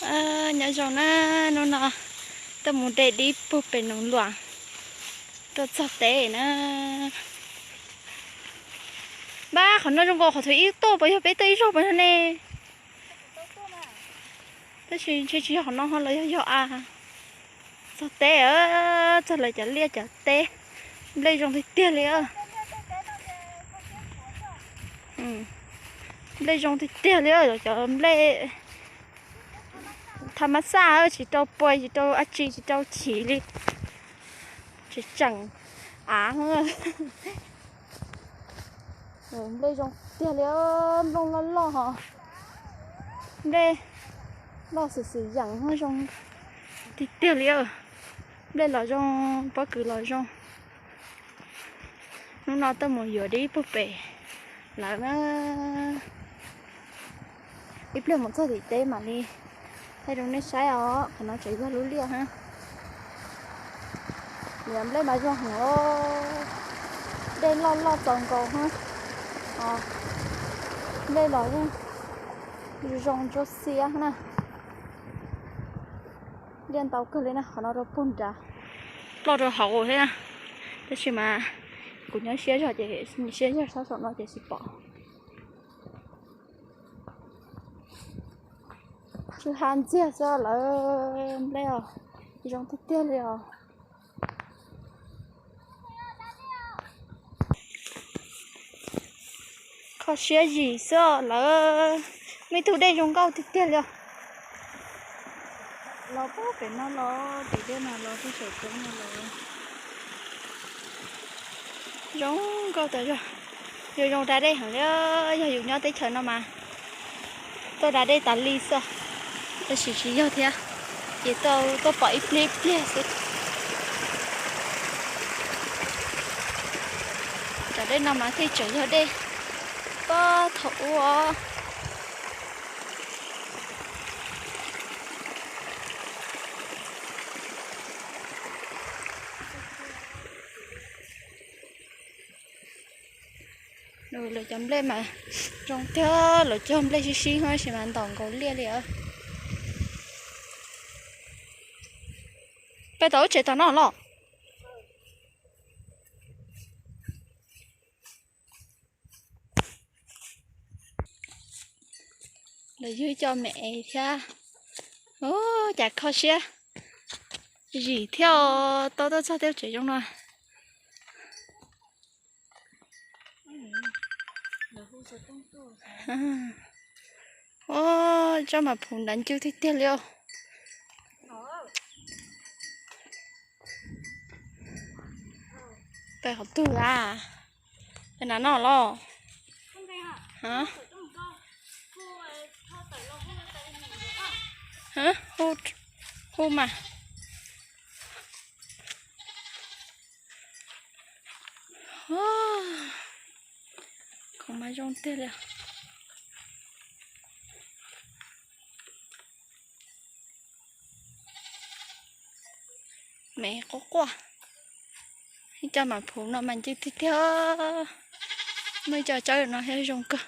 Nyob zoo na, hnub no tuaj mus de dib puag pem Noog Luam tuaj txog teb na. Npab, qhov no zoo nkaus qhov thaum ub tuaj, puas yog peb tuaj ib zaug puas yog ne? Tab sis ntshe tsis yog qhov no ho los yog yog a. Txog teb, txog lawv cov liaj cov teb, nplej zoo tiag tiag li. Nplej zoo tiag tiag li, cov nplej tha mas xaj, tsis rau pua, tsis rau dab tsi, tsis rau chiv li, tseem av. Nplej zoo tiag li, nplooj loj loj ho, nplej loj xwm xwm yeem zoo tiag tiag li. Nplej los zoo, pob kws los zoo. Hnub no tuaj mus yuav dib puag pem lawv na. Ib pliag mus txog tim teb mam li thaij rau nej saib os. Qhov no tseem yog lub liaj na. Nplej mas zoo heev, dej loj loj txaus nkaus na. Nplej los yeej zoo ntsuab xiab na. Liaj ntau kawg li na, qhov no rau puag nrad, ploj rau hauv thiab. Tab sis mas kuv nyob siab zog ces, siab zog sab saum no ces tsis pom. Tsw ha ntxiag xwb lawm, nplej os, zoo tiag tiag li os. Kho siab zim xwb lawm, muaj ib tug dej zoo nkauj tiag tiag li os. Los puag pem no los, pem dej no los, puag saum roob no los. Zoo nkauj tas zog, zoo zoo da dej heev li. Yog yus nyob teb chaws no mas tuaj da dej tas li xwb, tab sis tsis yog thiab, ces tuaj pom ib pliag ib pliag xwb. Cov dej no mas thiaj tseem yog dej puag thaum ub os. Lawv cov nplej mas zoo tiag, lawv cog nplej sib sib tab sis mas ntom nkaus liaj li os. Peb tau lub tsev tom no los. Lawv yug coj me es thiab. Ua cas kho siab zim thiab, tau tuaj txog tej tsev zoo no. Ua, tsob mas phuv nrad ncw tiag tiag li os. Pem qhov twg a? Pem nram no los? Hu, hu mas. Khoom mas zoo tiag li. Me quaj quaj. Ib co mas phuv no mas ncw tiag tiag. Muaj ib co tsawb no thiab zoo kawg.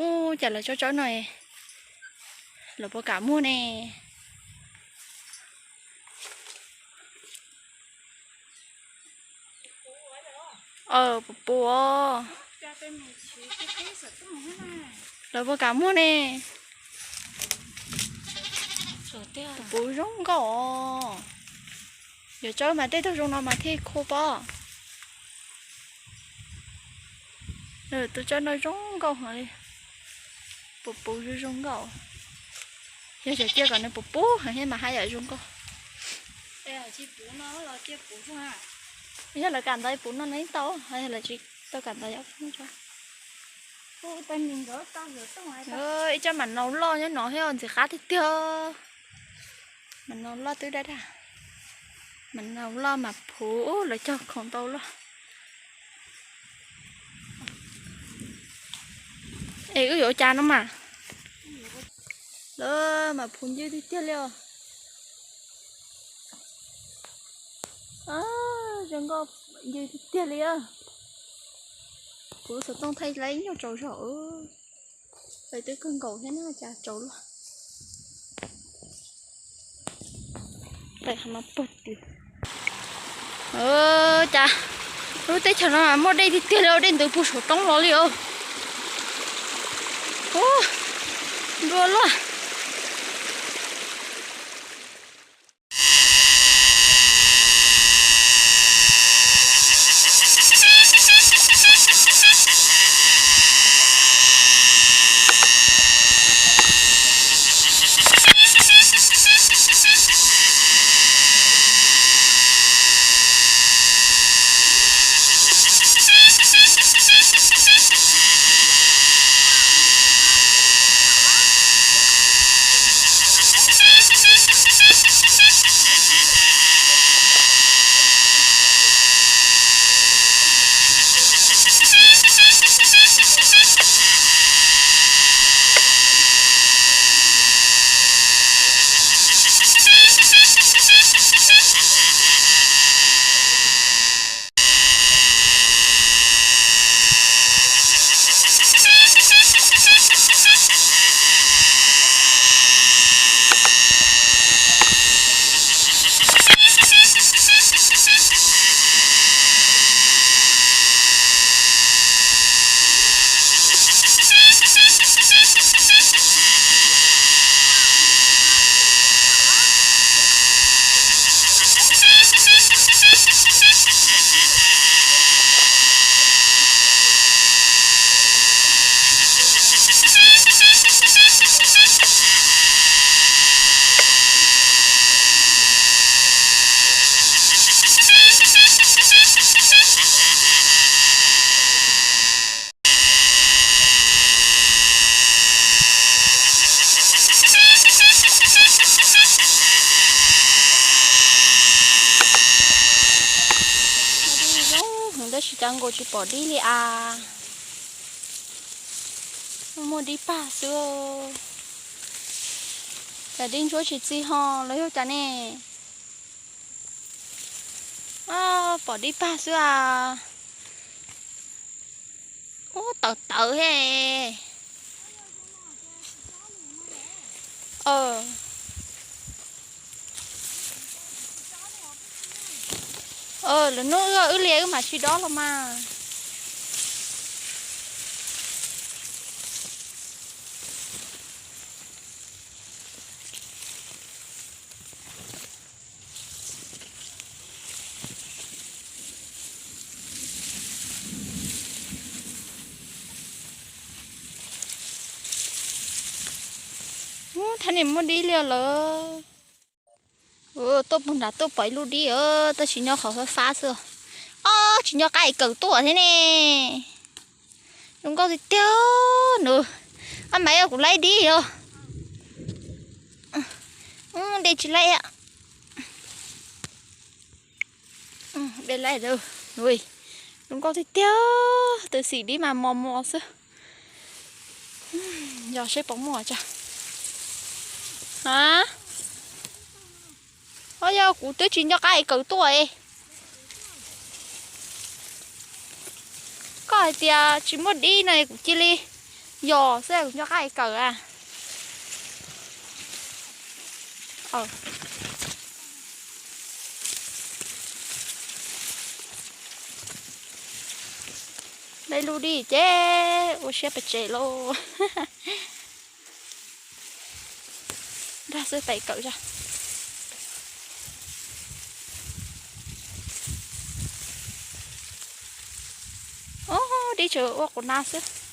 Ua cas lawv tsawb tsawb no, lawv puas kam muag ne? Puas puv? Lawv puas kam muag ne? Puas puv zoo nkauj os. Yuav tsawb mas tej tug zoo no mas thiaj khu pob. Tus tsawb no zoo nkauj heev li. Puv puv zoo zoo nkauj. Yog tias cia kom nws puv puv heev thiab mas haj yam zoo nkauj. Yog lawv kam ntawd puv no nws yeej tau, yog lawv tsis tau kam ntawd. Ib co mam nau loj nyob no thiab ntxim qab tiag tiag. Mam nau loj twb daj daj. Mam nau loj mam phuv, lawv cog khoom ntau loj. Es wb yuav ua cas no mas? Lawv mam phuv ncw tiag tiag li os. Zoo nkauj ncw tiag tiag li. Kuv xov tooj thaij lawv ib nyuag tsaus zog. Lawv twb kawg nkaus thiab na cas tsaus luaj. Cas lub teb chaws no muaj dej tiag tiag li, dej ntws puag saum roob los li os. Ub, nplua luaj. Dib zoo heev tab sis cas nkaus tsis pom dib li as. Muaj dib pag xwb. Cas dib ntsuab tsis txi ho los yog cas ne? Pom dib pag xwb as. Ub, tawv tawv he. Lwm hnub wb lias wb mam tsis dob los mas. Ub, thaj niam muaj dib liaj lawm. Tuaj puag nram tuaj pom ib lub dib, tab sis nyob qhov fab fab xwb. Ob, tsis nco qab es kawm tuaj thiab ne. Zoo nkauj tiag tiag nws. Ab, mas yog kuv laib dib yog. De tsis laib. De laib. Zoo nkauj tiag tiag, tus xim dib mas mos mos xwb. Yog seb puas muaj tso. A, o, yog kuv twb tsis nco qab es kawm tuaj es. Koj hais tias tsis muaj dib no kuv cia li yos xwb, kuv nco qab es kawm a. Laib lub dib ces ua siab pes tsawg lauj. Dag xwb, pais kawm tso. Ob, dib tsuas ua quv na xwb.